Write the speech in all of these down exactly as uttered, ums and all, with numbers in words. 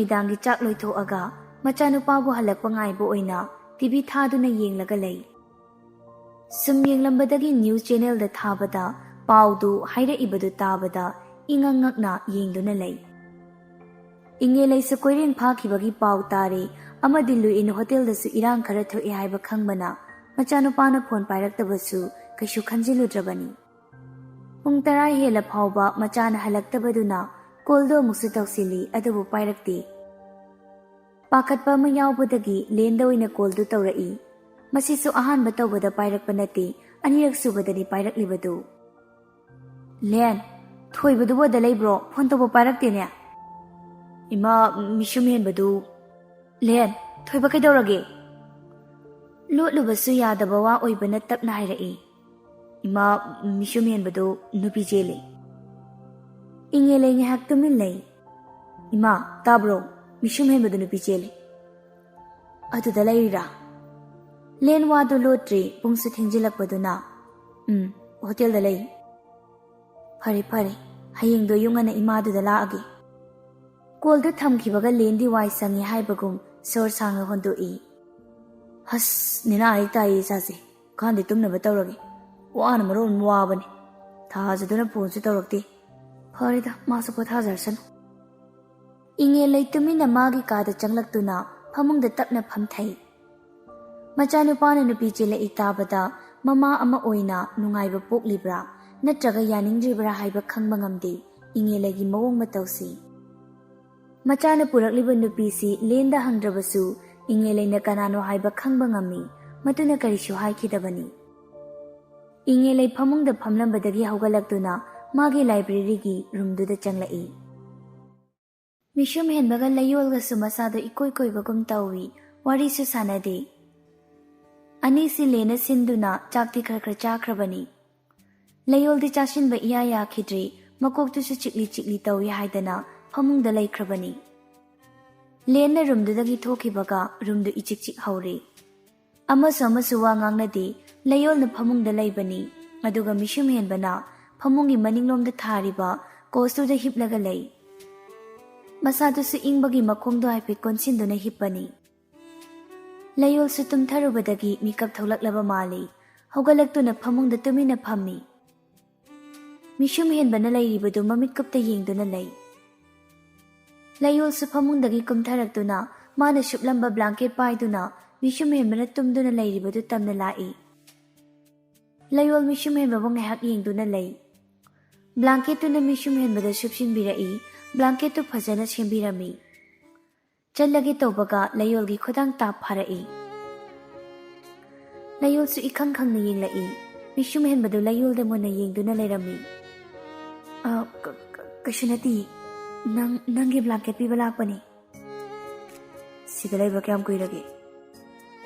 ꯅꯨꯃꯤꯗꯥꯡꯒꯤ ꯆꯥꯛ ꯂꯣꯏꯊꯣꯛꯑꯒ ꯃꯆꯥꯅꯨꯄꯥꯕꯨ ꯍꯜꯂꯛꯄ ꯉꯥꯏꯕ ꯑꯣꯏꯅ ꯇꯤ ꯚꯤ ꯊꯥꯗꯨꯅ ꯌꯦꯡꯂꯒ ꯂꯩ꯫ ꯁꯨꯝ ꯌꯦꯡꯂꯝꯕꯗꯒꯤ ꯅ꯭ꯌꯨꯁ ꯆꯦꯅꯦꯜꯗ ꯊꯥꯕꯗ ꯄꯥꯎꯗꯨ ꯍꯥꯏꯔꯛꯏꯕꯗꯨ ꯇꯥꯕꯗ ꯏꯉꯛ ꯉꯛꯅ ꯌꯦꯡꯗꯨꯅ ꯂꯩ꯫ ꯏꯉꯦꯂꯩꯁꯨ ꯀꯣꯏꯔꯦꯡ ꯐꯥꯈꯤꯕꯒꯤ ꯄꯥꯎ ꯇꯥꯔꯦ ꯑꯃꯗꯤ ꯂꯨꯏꯟ ꯍꯣꯇꯦꯜꯗꯁꯨ ꯏꯔꯥꯡ ꯈꯔ ꯊꯣꯛꯑꯦ ꯍꯥꯏꯕ ꯈꯪꯕꯅ ꯃꯆꯥꯅꯨꯄꯥꯅ ꯐꯣꯟ ꯄꯥꯏꯔꯛꯇꯕꯁꯨ ꯀꯩꯁꯨ ꯈꯟꯖꯤꯜꯂꯨꯗ꯭ꯔꯕꯅꯤ꯫ ꯄꯨꯡ ꯇꯔꯥ ꯍꯦꯜꯂ ꯐꯥꯎꯕ ꯃꯆꯥꯅ ꯍꯜꯂꯛꯇꯕꯗꯨꯅ ꯀꯣꯜꯗꯣ ꯑꯃꯨꯛꯁꯨ ꯇꯧꯁꯤꯜꯂꯤ, ꯑꯗꯨꯕꯨ ꯄꯥꯏꯔꯛꯇꯦ꯫ ꯄꯥꯈꯠꯄ ꯑꯃ ꯌꯥꯎꯕꯗꯒꯤ ꯂꯦꯟꯗ ꯑꯣꯏꯅ ꯀꯣꯜꯗꯨ ꯇꯧꯔꯛꯏ꯫ ꯃꯁꯤꯁꯨ ꯑꯍꯥꯟꯕ ꯇꯧꯕꯗ ꯄꯥꯏꯔꯛꯄ ꯅꯠꯇꯦ, ꯑꯅꯤꯔꯛ ꯁꯨꯕꯗꯅꯤ ꯄꯥꯏꯔꯛꯂꯤꯕꯗꯨ꯫ "ꯂꯦꯟ, ꯊꯣꯏꯕꯗꯨꯕꯨ ꯑꯗ ꯂꯩꯕ꯭ꯔꯣ? ꯐꯣꯟ ꯇꯧꯕ ꯄꯥꯏꯔꯛꯇꯦꯅꯦ꯫" "ꯏꯃꯥ, ꯃꯤꯁꯨꯝ ꯍꯦꯟꯕꯗꯨ꯫" "ꯂꯦꯟ, ꯊꯣꯏꯕ ꯀꯩꯗꯧꯔꯒꯦ?" ꯂꯣꯠꯂꯨꯕꯁꯨ ꯌꯥꯗꯕ ꯋꯥ ꯑꯣꯏꯕꯅ ꯇꯞꯅ ꯍꯥꯏꯔꯛꯏ꯫ "ꯏꯃꯥ, ꯃꯤꯁꯨꯝ ꯍꯦꯟꯕꯗꯨ ꯅꯨꯄꯤ ꯆꯦꯜꯂꯤ꯫" ꯏꯉꯦꯂꯩ ꯉꯥꯏꯍꯥꯛ ꯇꯨꯃꯤꯟ ꯂꯩ꯫ "ꯏꯃꯥ, ꯇꯥꯕ꯭ꯔꯣ? ꯃꯤꯁꯨꯝ ꯍꯦꯟꯕꯗꯨ ꯅꯨꯄꯤ ꯆꯦꯜꯂꯤ꯫" "ꯑꯗꯨꯗ ꯂꯩꯔꯤꯔꯥ?" ꯂꯦꯟ ꯋꯥꯗꯨ ꯂꯣꯠꯇ꯭ꯔꯤ, ꯄꯨꯡꯁꯨ ꯊꯦꯡꯖꯤꯜꯂꯛꯄꯗꯨꯅ꯫ "ꯎꯝ, ꯍꯣꯇꯦꯜꯗ ꯂꯩ꯫" "ꯐꯔꯦ, ꯐꯔꯦ, ꯍꯌꯦꯡꯗꯣ ꯑꯌꯨꯛ ꯉꯟꯅ ꯏꯃꯥꯗꯨꯗ ꯂꯥꯛꯑꯒꯦ꯫" ꯀꯣꯜꯗꯨ ꯊꯝꯈꯤꯕꯒ ꯂꯦꯟꯗꯤ ꯋꯥꯏ ꯁꯪꯉꯤ ꯍꯥꯏꯕꯒꯨꯝ ꯁꯣꯔ ꯁꯥꯡꯅ ꯍꯣꯟꯗꯣꯛꯏ꯫ "ꯑꯁ, ꯅꯤꯅꯥ ꯑꯩ ꯇꯥꯏꯌꯦ ꯏꯆꯥꯁꯦ꯫ ꯀꯥꯟꯗꯦ, ꯇꯨꯝꯅꯕ ꯇꯧꯔꯒꯦ꯫ ꯋꯥꯅ ꯃꯔꯣꯟ ꯑꯃ ꯋꯥꯕꯅꯦ꯫ ꯊꯥꯖꯗꯨꯅ ꯐꯣꯟꯁꯨ ꯇꯧꯔꯛꯇꯦ꯫ ꯐꯔꯦꯗ, ꯃꯥꯁꯨ ꯄꯣꯊꯥꯖꯔꯁꯅꯨ꯫" ꯏꯉꯦꯂꯩ ꯇꯨꯃꯤꯟꯅ ꯃꯥꯒꯤ ꯀꯥꯗ ꯆꯪꯂꯛꯇꯨꯅ ꯐꯃꯨꯡꯗ ꯇꯞꯅ ꯐꯝꯊꯩ꯫ ꯃꯆꯥꯅꯨꯄꯥꯅ ꯅꯨꯄꯤ ꯆꯦꯜꯂꯛꯏ ꯇꯥꯕꯗ ꯃꯃꯥ ꯑꯃ ꯑꯣꯏꯅ ꯅꯨꯡꯉꯥꯏꯕ ꯄꯣꯛꯂꯤꯕ꯭ꯔꯥ ꯅꯠꯇ꯭ꯔꯒ ꯌꯥꯅꯤꯡꯗ꯭ꯔꯤꯕ꯭ꯔꯥ ꯍꯥꯏꯕ ꯈꯪꯕ ꯉꯝꯗꯦ ꯏꯉꯦꯂꯩꯒꯤ ꯃꯑꯣꯡ ꯃꯇꯧꯁꯤ꯫ ꯃꯆꯥꯅ ꯄꯨꯔꯛꯂꯤꯕ ꯅꯨꯄꯤꯁꯤ ꯂꯦꯟꯗ ꯍꯪꯗ꯭ꯔꯕꯁꯨ ꯏꯉꯦꯂꯩꯅ ꯀꯅꯥꯅꯣ ꯍꯥꯏꯕ ꯈꯪꯕ ꯉꯝꯃꯤ꯫ ꯃꯗꯨꯅ ꯀꯔꯤꯁꯨ ꯍꯥꯏꯈꯤꯗꯕꯅꯤ꯫ ꯏꯉꯦꯂꯩ ꯐꯃꯨꯡꯗ ꯐꯝꯂꯝꯕꯗꯒꯤ ꯍꯧꯒꯠꯂꯛꯇꯨꯅ ꯃꯥꯒꯤ ꯂꯥꯏꯕ꯭ꯔꯦꯔꯤꯒꯤ ꯔꯨꯝꯗꯨꯗ ꯆꯪꯂꯛꯏ꯫ ꯃꯤꯁꯨꯝ ꯍꯦꯟꯕꯒ ꯂꯩꯌꯣꯜꯒꯁꯨ ꯃꯁꯥꯗꯣ ꯏꯀꯣꯏ ꯀꯣꯏꯕꯒꯨꯝ ꯇꯧꯏ, ꯋꯥꯔꯤꯁꯨ ꯁꯥꯟꯅꯗꯦ꯫ ꯑꯅꯤꯁꯤ ꯂꯦꯟꯅ ꯁꯤꯟꯗꯨꯅ ꯆꯥꯛꯇꯤ ꯈꯔ ꯈꯔ ꯆꯥꯈ꯭ꯔꯕꯅꯤ꯫ ꯂꯩꯌꯣꯜꯗꯤ ꯆꯥꯁꯤꯟꯕ ꯏꯌꯥ ꯌꯥꯈꯤꯗ꯭ꯔꯤ, ꯃꯀꯣꯛꯇꯨꯁꯨ ꯆꯤꯛꯂꯤ ꯆꯤꯛꯂꯤ ꯇꯧꯏ ꯍꯥꯏꯗꯅ ꯐꯃꯨꯡꯗ ꯂꯩꯈ꯭ꯔꯕꯅꯤ꯫ ꯂꯦꯟꯅ ꯔꯨꯝꯗꯨꯗꯒꯤ ꯊꯣꯛꯈꯤꯕꯒ ꯔꯨꯝꯗꯨ ꯏꯆꯤꯛ ꯆꯤꯛ ꯍꯧꯔꯦ꯫ ꯑꯃꯁꯨ ꯑꯃꯁꯨ ꯋꯥ ꯉꯥꯡꯅꯗꯦ꯫ ꯂꯩꯌꯣꯜꯅ ꯐꯃꯨꯡꯗ ꯂꯩꯕꯅꯤ, ꯑꯗꯨꯒ ꯃꯤꯁꯨꯝ ꯍꯦꯟꯕꯅ ꯐꯃꯨꯡꯒꯤ ꯃꯅꯤꯡꯂꯣꯝꯗ ꯊꯥꯔꯤꯕ ꯀꯣꯁꯇꯨꯗ ꯍꯤꯞꯂꯒ ꯂꯩ꯫ ꯃꯁꯥꯗꯨꯁꯨ ꯏꯪꯕꯒꯤ ꯃꯈꯣꯡꯗꯣ ꯍꯥꯏꯐꯦꯠ ꯀꯣꯟꯁꯤꯟꯗꯨꯅ ꯍꯤꯞꯄꯅꯤ꯫ ꯂꯩꯌꯣꯜꯁꯨ ꯇꯨꯝꯊꯔꯨꯕꯗꯒꯤ ꯃꯤꯀꯞ ꯊꯣꯛꯂꯛꯂꯕ ꯃꯥꯜꯂꯤ꯫ ꯍꯧꯒꯠꯂꯛꯇꯨꯅ ꯐꯃꯨꯡꯗ ꯇꯨꯃꯤꯟꯅ ꯐꯝꯃꯤ꯫ ꯃꯤꯁꯨꯝ ꯍꯦꯟꯕꯅ ꯂꯩꯔꯤꯕꯗꯨ ꯃꯃꯤꯠ ꯀꯨꯞꯇ ꯌꯦꯡꯗꯨꯅ ꯂꯩ꯫ ꯂꯩꯌꯣꯜꯁꯨ ꯐꯃꯨꯡꯗꯒꯤ ꯀꯨꯝꯊꯔꯛꯇꯨꯅ ꯃꯥꯅ ꯁꯨꯞꯂꯝꯕ blanket ꯄꯥꯏꯗꯨꯅ ꯃꯤꯁꯨꯝ ꯍꯦꯟꯕꯅ ꯇꯨꯝꯗꯨꯅ ꯂꯩꯔꯤꯕꯗꯨ ꯇꯝꯅ ꯂꯥꯛꯏ꯫ ꯂꯩꯌꯣꯜ ꯃꯤꯁꯨꯝ ꯍꯦꯟꯕꯕꯨ ꯉꯥꯏꯍꯥꯛ ꯌꯦꯡꯗꯨꯅ ꯂꯩ꯫ Blanketꯇꯨꯅ ꯃꯤꯁꯨꯝ ꯍꯦꯟꯕꯗ ꯁꯨꯞꯆꯤꯟꯕꯤꯔꯛꯏ꯫ Blanketꯇꯨ ꯐꯖꯅ ꯁꯦꯝꯕꯤꯔꯝꯃꯤ꯫ ꯆꯠꯂꯒꯦ ꯇꯧꯕꯒ ꯂꯩꯌꯣꯜꯒꯤ ꯈꯨꯗꯥꯡ ꯇꯥꯞ ꯐꯥꯔꯛꯏ꯫ ꯂꯩꯌꯣꯜꯁꯨ ꯏꯈꯪ ꯈꯪꯅ ꯌꯦꯡꯂꯛꯏ꯫ ꯃꯤꯁꯨꯝ ꯍꯦꯟꯕꯗꯨ ꯂꯩꯌꯣꯜꯗ ꯃꯨꯟꯅ ꯌꯦꯡꯗꯨꯅ ꯂꯩꯔꯝꯃꯤ꯫ "ꯑ, ꯀ-, ꯀ-, ꯀꯩꯁꯨ ꯅꯠꯇꯤꯌꯦ꯫ ꯅꯪ, ꯅꯪꯒꯤ blanket ꯄꯤꯕ ꯂꯥꯛꯄꯅꯤ꯫" "ꯁꯤꯗ ꯂꯩꯕ ꯀꯌꯥꯝ ꯀꯨꯏꯔꯒꯦ?"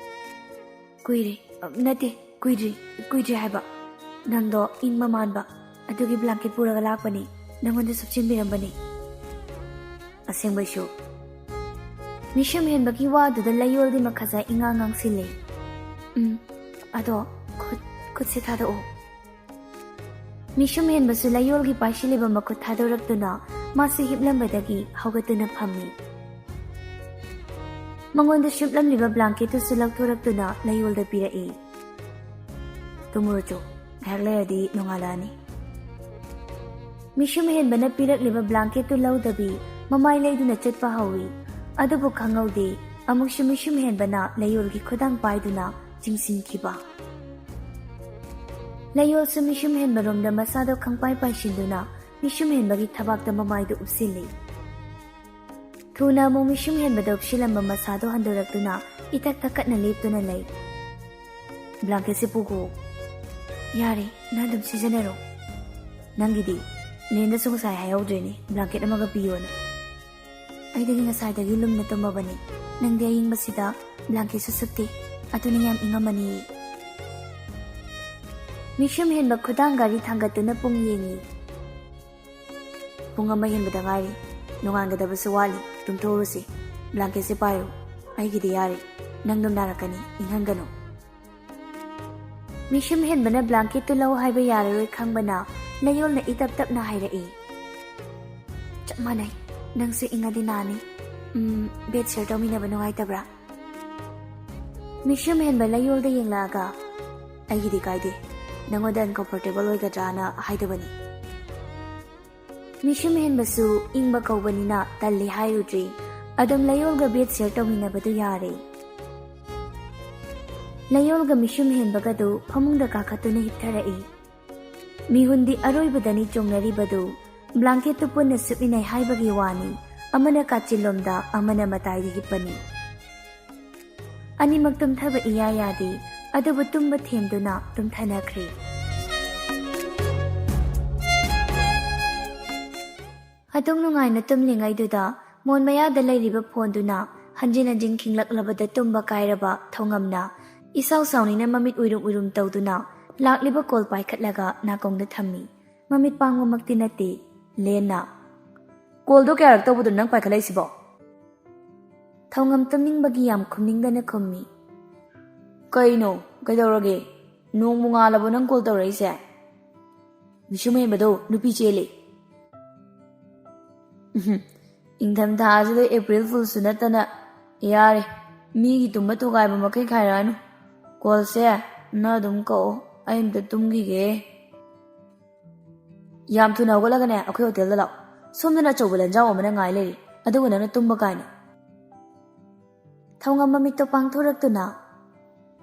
"ꯀꯨꯏꯔꯦ꯫ ꯑ, ꯅꯠꯇꯦ, ꯀꯨꯏꯗ꯭ꯔꯤ, ꯀꯨꯏꯗ꯭ꯔꯤ ꯍꯥꯏꯕ꯫ ꯅꯪꯗꯣ ꯏꯪꯕ ꯃꯥꯟꯕ, ꯑꯗꯨꯒꯤ blanket ꯄꯨꯔꯒ ꯂꯥꯛꯄꯅꯤ, ꯅꯪꯉꯣꯟꯗ ꯁꯨꯞꯆꯤꯟꯕꯤꯔꯝꯕꯅꯤ꯫" "ꯑꯁꯦꯡꯕꯩꯁꯨ?" ꯃꯤꯁꯨꯝ ꯍꯦꯟꯕꯒꯤ ꯋꯥꯗꯨꯗ ꯂꯩꯌꯣꯜꯗꯤ ꯃꯈꯥꯖꯥꯏ ꯏꯉꯥꯡ ꯉꯥꯡꯁꯤꯜꯂꯦ꯫ "ꯎꯝ, ꯑꯗꯣ ꯈꯨꯠ, ꯈꯨꯠꯁꯦ ꯊꯥꯗꯣꯛꯑꯣ꯫" ꯃꯤꯁꯨꯝ ꯍꯦꯟꯕꯁꯨ ꯂꯩꯌꯣꯜꯒꯤ ꯄꯥꯏꯁꯤꯜꯂꯤꯕ ꯃꯈꯨꯠ ꯊꯥꯗꯣꯔꯛꯇꯨꯅ ꯃꯥꯁꯨ ꯍꯤꯞꯂꯝꯕꯗꯒꯤ ꯍꯧꯒꯠꯇꯨꯅ ꯐꯝꯃꯤ꯫ ꯃꯉꯣꯟꯗ ꯁꯨꯞꯂꯝꯂꯤꯕ blanketꯇꯨꯁꯨ ꯂꯧꯊꯣꯔꯛꯇꯨꯅ ꯂꯩꯌꯣꯜꯗ ꯄꯤꯔꯛꯏ꯫ "ꯇꯨꯝꯃꯨꯔꯣꯆꯣ, ꯉꯥꯏꯍꯥꯛ ꯂꯩꯔꯗꯤ ꯅꯣꯡꯉꯥꯜꯂꯛꯑꯅꯤ꯫" ꯃꯤꯁꯨꯝ ꯍꯦꯟꯕꯅ ꯄꯤꯔꯛꯂꯤꯕ blanketꯇꯨ ꯂꯧꯗꯕꯤ ꯃꯃꯥꯏ ꯂꯩꯗꯨꯅ ꯆꯠꯄ ꯍꯧꯏ꯫ ꯑꯗꯨꯕꯨ ꯈꯪꯍꯧꯗꯦ, ꯑꯃꯨꯛꯁꯨ ꯃꯤꯁꯨꯝ ꯍꯦꯟꯕꯅ ꯂꯩꯌꯣꯜꯒꯤ ꯈꯨꯗꯥꯡ ꯄꯥꯏꯗꯨꯅ ꯆꯤꯡꯁꯤꯟꯈꯤꯕ꯫ ꯂꯩꯌꯣꯜꯁꯨ ꯃꯤꯁꯨꯝ ꯍꯦꯟꯕꯔꯣꯝꯗ ꯃꯁꯥꯗꯣ ꯈꯪꯄꯥꯏ ꯄꯥꯏꯁꯤꯟꯗꯨꯅ ꯃꯤꯁꯨꯝ ꯍꯦꯟꯕꯒꯤ ꯊꯕꯥꯛꯇ ꯃꯃꯥꯏꯗꯨ ꯎꯞꯁꯤꯜꯂꯤ꯫ ꯊꯨꯅ ꯑꯃꯨꯛ ꯃꯤꯁꯨꯝ ꯍꯦꯟꯕꯗ ꯎꯞꯁꯤꯜꯂꯝꯕ ꯃꯁꯥꯗꯣ ꯍꯟꯗꯣꯔꯛꯇꯨꯅ ꯏꯊꯛ ꯊꯛꯀꯠꯅ ꯂꯦꯞꯇꯨꯅ ꯂꯩ꯫ "Blanketꯁꯦ ꯄꯨꯈꯣ꯫" "ꯌꯥꯔꯦ, ꯅꯪ ꯑꯗꯨꯝ ꯁꯤꯖꯤꯟꯅꯔꯣ꯫" "ꯅꯪꯒꯤꯗꯤ? ꯂꯦꯟꯗꯁꯨ ꯉꯁꯥꯏ ꯍꯥꯏꯍꯧꯗ꯭ꯔꯦꯅꯦ, blanket ꯑꯃꯒ ꯄꯤꯌꯣꯅ꯫" "ꯑꯩꯗꯤ ꯉꯁꯥꯏꯗꯒꯤ ꯂꯨꯝꯅ ꯇꯨꯝꯃꯕꯅꯤ꯫ ꯅꯪꯗꯤ ꯑꯏꯪꯕꯁꯤꯗ blanketꯁꯨ ꯁꯨꯞꯇꯦ꯫ ꯑꯗꯨꯅ ꯌꯥꯝ ꯏꯪꯉꯝꯃꯅꯤ꯫" ꯃꯤꯁꯨꯝ ꯍꯦꯟꯕ ꯈꯨꯗꯥꯡ ꯒꯥꯔꯤ ꯊꯥꯡꯒꯠꯇꯨꯅ ꯄꯨꯡ ꯌꯦꯡꯉꯤ꯫ "ꯄꯨꯡ ꯑꯃ ꯍꯦꯟꯕꯗ ꯉꯥꯏꯔꯤ꯫ ꯅꯣꯡꯉꯥꯟꯒꯗꯕꯁꯨ ꯋꯥꯠꯂꯤ꯫ ꯇꯨꯝꯊꯣꯛꯎꯔꯁꯤ꯫ Blanketꯁꯦ ꯄꯥꯏꯌꯨ꯫ ꯑꯩꯒꯤꯗꯤ ꯌꯥꯔꯦ꯫ ꯅꯪ ꯑꯗꯨꯝ ꯅꯥꯔꯛꯀꯅꯤ꯫ ꯏꯪꯍꯟꯒꯅꯨ꯫" ꯃꯤꯁꯨꯝ ꯍꯦꯟꯕꯅ blanketꯇꯨ ꯂꯧ ꯍꯥꯏꯕ ꯌꯥꯔꯔꯣꯏ ꯈꯪꯕꯅ ꯂꯩꯌꯣꯜꯅ ꯏꯇꯞ ꯇꯞꯅ ꯍꯥꯏꯔꯛꯏ꯫ "ꯆꯞ ꯃꯥꯟꯅꯩ꯫ ꯅꯪꯁꯨ ꯏꯪꯉꯗꯤ ꯅꯥꯅꯤ꯫ ꯎꯝ, bed share ꯇꯧꯃꯤꯟꯅꯕ ꯅꯨꯡꯉꯥꯏꯇꯕ꯭ꯔꯥ? ꯃꯤꯁꯨꯝ ꯍꯦꯟꯕ ꯂꯩꯌꯣꯜꯗ ꯌꯦꯡꯂꯛꯑꯒ, "ꯑꯩꯒꯤꯗꯤ ꯀꯥꯏꯗꯦ, ꯅꯪꯉꯣꯟꯗ uncomfortable ꯑꯣꯏꯒꯗ꯭ꯔꯥꯅ ꯍꯥꯏꯗꯕꯅꯤ꯫" ꯃꯤꯁꯨꯝ ꯍꯦꯟꯕꯁꯨ ꯏꯪꯕ ꯀꯧꯕꯅꯤꯅ ꯇꯜꯂꯤ ꯍꯥꯏꯔꯨꯗ꯭ꯔꯤ꯫ ꯑꯗꯨꯝ ꯂꯩꯌꯣꯜꯒ bed share ꯇꯧꯃꯤꯟꯅꯕꯗꯨ ꯌꯥꯔꯦ꯫ ꯂꯩꯌꯣꯜꯒ ꯃꯤꯁꯨꯝ ꯍꯦꯟꯕꯒꯗꯨ ꯐꯃꯨꯡꯗ ꯀꯥꯈꯠꯇꯨꯅ ꯍꯤꯞꯊꯔꯛꯏ꯫ ꯃꯤꯍꯨꯟꯗꯤ ꯑꯔꯣꯏꯕꯗꯅꯤ ꯆꯣꯡꯅꯔꯤꯕꯗꯨ꯫ Blanket ꯇꯨ ꯄꯨꯟꯅ ꯁꯨꯞꯃꯤꯟꯅꯩ ꯍꯥꯏꯕꯒꯤ ꯋꯥꯅꯤ꯫ ꯑꯃꯅ ꯀꯥꯆꯤꯜꯂꯣꯝꯗ, ꯑꯃꯅ ꯃꯇꯥꯏꯗ ꯍꯤꯞꯄꯅꯤ꯫ ꯑꯅꯤꯃꯛ ꯇꯨꯝꯊꯕ ꯏꯌꯥ ꯌꯥꯗꯦ, ꯑꯗꯨꯕꯨ ꯇꯨꯝꯕ ꯊꯦꯝꯗꯨꯅ ꯇꯨꯝꯊꯅꯈ꯭ꯔꯦ꯫ ꯑꯗꯨꯝ ꯅꯨꯡꯉꯥꯏꯅ ꯇꯨꯝꯂꯤꯉꯩꯗꯨꯗ ꯃꯣꯟ ꯃꯌꯥꯗ ꯂꯩꯔꯤꯕ phone ꯗꯨꯅ ꯍꯟꯖꯤꯟ ꯍꯟꯖꯤꯟ ꯈꯤꯡꯂꯛꯂꯕꯗ ꯇꯨꯝꯕ ꯀꯥꯏꯔꯕ ꯊꯧꯉꯝꯅ ꯏꯁꯥꯎ ꯁꯥꯎꯅꯤꯡꯅ ꯃꯃꯤꯠ ꯎꯏꯔꯨꯝ ꯎꯏꯔꯨꯝ ꯇꯧꯗꯨꯅ ꯂꯥꯛꯂꯤꯕ call ꯄꯥꯏꯈꯠꯂꯒ ꯅꯥꯀꯣꯡꯗ ꯊꯝꯃꯤ꯫ ꯃꯃꯤꯠ ꯄꯥꯡꯕꯃꯛꯇꯤ ꯅꯠꯇꯦ, ꯂꯦꯟꯅ꯫ "Call ꯗꯣ ꯀꯌꯥꯔꯛ ꯇꯧꯕꯗꯣ ꯅꯪ ꯄꯥꯏꯈꯠꯂꯛꯏꯁꯤꯕꯣ?" ꯊꯧꯉꯝ ꯇꯨꯝꯅꯤꯡꯕꯒꯤ ꯌꯥꯝ ꯈꯨꯝꯅꯤꯡꯗꯅ ꯈꯨꯝꯃꯤ꯫ "ꯀꯩꯅꯣ? ꯀꯩꯗꯧꯔꯒꯦ? ꯅꯣꯡꯕꯨ ꯉꯥꯜꯂꯕꯣ ꯅꯪ call ꯇꯧꯔꯛꯏꯁꯦ?" "ꯃꯤꯁꯨꯝ ꯍꯦꯟꯕꯗꯣ ꯅꯨꯄꯤ ꯆꯦꯜꯂꯦ꯫" "ꯎꯝꯍꯨꯝ, ꯏꯪꯊꯝꯊꯥꯁꯤꯗ April Foolꯁꯨ ꯅꯠꯇꯅ꯫ ꯌꯥꯔꯦ, ꯃꯤꯒꯤ ꯇꯨꯝꯕ ꯊꯨꯒꯥꯏꯕ ꯃꯈꯩ ꯈꯥꯏꯔꯛꯑꯅꯨ꯫ Callꯁꯦ ꯅꯪ ꯑꯗꯨꯝ ꯀꯛꯑꯣ, ꯑꯩ ꯑꯝꯇ ꯇꯨꯝꯈꯤꯒꯦ꯫" "ꯌꯥꯝ ꯊꯨꯅ ꯍꯧꯒꯠꯂꯒꯅꯦ, ꯑꯩꯈꯣꯏ hotelꯗ ꯂꯥꯛꯑꯣ꯫ ꯁꯣꯝꯗꯅ ꯑꯆꯧꯕ ꯂꯟꯖꯥꯎ ꯑꯃꯅ ꯉꯥꯏ ꯂꯩꯔꯤ, ꯑꯗꯨꯒ ꯅꯪꯅ ꯇꯨꯝꯕ ꯀꯥꯏꯅ꯫" ꯊꯧꯉꯝ ꯃꯃꯤꯠꯇꯣ ꯄꯥꯡꯊꯣꯔꯛꯇꯨꯅ,